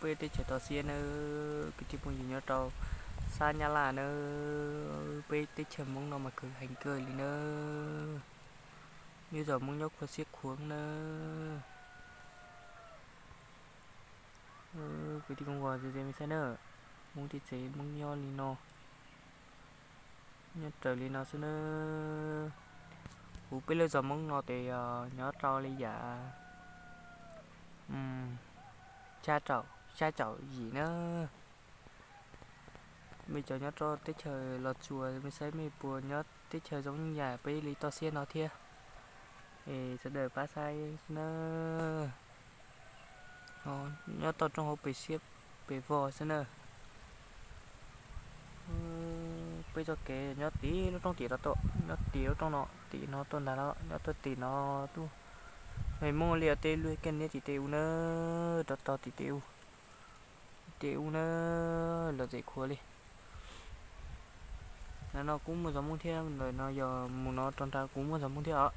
Peb teb chaws toj siab nawb, kwv tij phooj ywg nyob rau sab Nyab Laj nawb, peb teb chaws Hmoob no mas khwv heev kawg li nawb. Nyob zos Hmoob nyob khuv siab khuav nawb. Kwv tij koom ua ze ze me saib na, Hmoob teb tsev Hmoob nyob li no, nyob raws li no xwb nawb. Kuv peb lub zos Hmoob no ces nyob rau li yam sab tsaum yim nawb. Mej cov nyob rau teb chaws Los Tsuas mej saib mej puas nyob teb chaws zoo yam peb li toj siab no thiab. Es sawv daws pab saib xwb nawb. Nyob toj roob hauv pes siab pes vog xwb na. Peb txoj kev nyob tim lub roob tim no tuaj, nyob tim lub roob no tim no tuaj ntag los nyob tuaj tim no tuaj. Mej muaj li tej lub kev niab tim tej u na, rov tog tim tej u, tej u na, lom zem khuav li. Ntawm no kuj muaj zos Hmoob thiab, ntawm no yog mus no rau nram kuj muaj zos Hmoob thiab os.